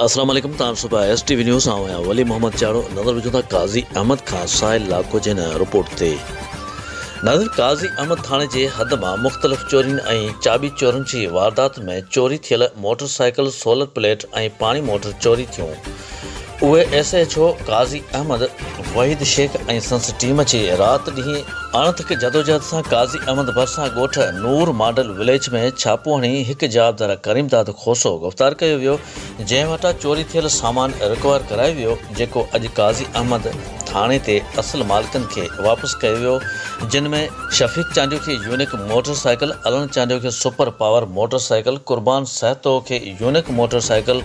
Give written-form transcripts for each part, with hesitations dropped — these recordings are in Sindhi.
السلام عليڪم تان صبح ايس ٽي وي نيوز آئون آهيان ولي محمد چاڙو نظر وجهون ٿا قاضي احمد کان ساحل لاکو جي هن رپورٽ تي ناظرين قاضي احمد ٿاڻي جي حد مان مختلف چورين ۽ چاٻي چورن جي وارداتن ۾ چوري ٿيل موٽر سائيڪل سولر پليٽ ۽ پاڻي موٽر چوري ٿيون اهي S H O Qazi Ahmed Waheed Shaikh ۽ سندس ٽيم جي رات ڏينهن اڻٿڪ جدوجهد سان قاضي احمد ڀرسان ڳوٺ نور ماڊل وليج ۾ ڇاپو هڻي هڪ جوابدار ڪريم داد کوسو گرفتار ڪيو ويو جنهن وٽان چوري ٿيل سامان رڪور ڪرايو ويو جيڪو اڄ قاضي احمد ٿاڻي تي اصل مالڪن کي واپس ڪيو ويو جن ۾ شفيق چانڊيو کي unique motor cycle, Allan Chandio کي super power motor cycle, Qurban Sahito کي unique motor cycle,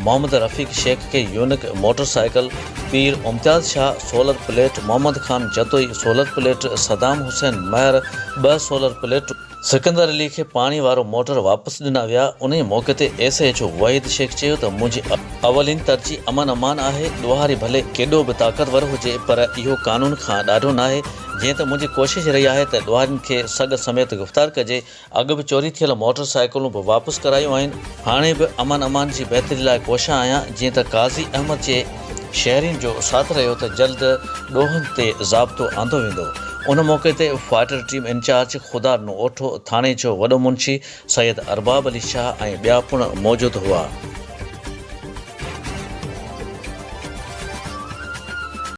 Muhammad Rafiq Shaikh کي unique motor cycle, Pir Imtiaz Shah solar plate, Muhammad Khan Jatoi solar plate, Saddam Hussain Mehar ٻه سولر پليٽون، سڪندر علي کي پاڻي وارو موٽر واپس ڏنا ويا، انهي موقعي تي S H O Waheed Shaikh چيو ته منهنجي اولين ترجيح امن امان آهي، ڏوهاري ڀلي ڪيڏو به طاقتور هجي پر اهو قانون کان ڏاڍو ناهي، جيئن ته منهنجي ڪوشش رهي آهي ته ڏوهارين کي سڳ سميت گرفتار ڪجي، اڳ به چوري ٿيل موٽر سائيڪلون به واپس ڪرايون آهن، هاڻي به امن امان جي بهتري لاء ڪوشان آهيان، جيئن ته قاضي احمد جي شهرين جو ساٿ رهيو ته جلد ڏوهن تي ضابطو آندو ويندو. ان موقعي تي فائٽر ٽيم انچارج خدا ڏنو اوٺو، ٿاڻي جو وڏو منشي سيد ارباب علي شاهه ۽ ٻيا پڻ موجود هئا.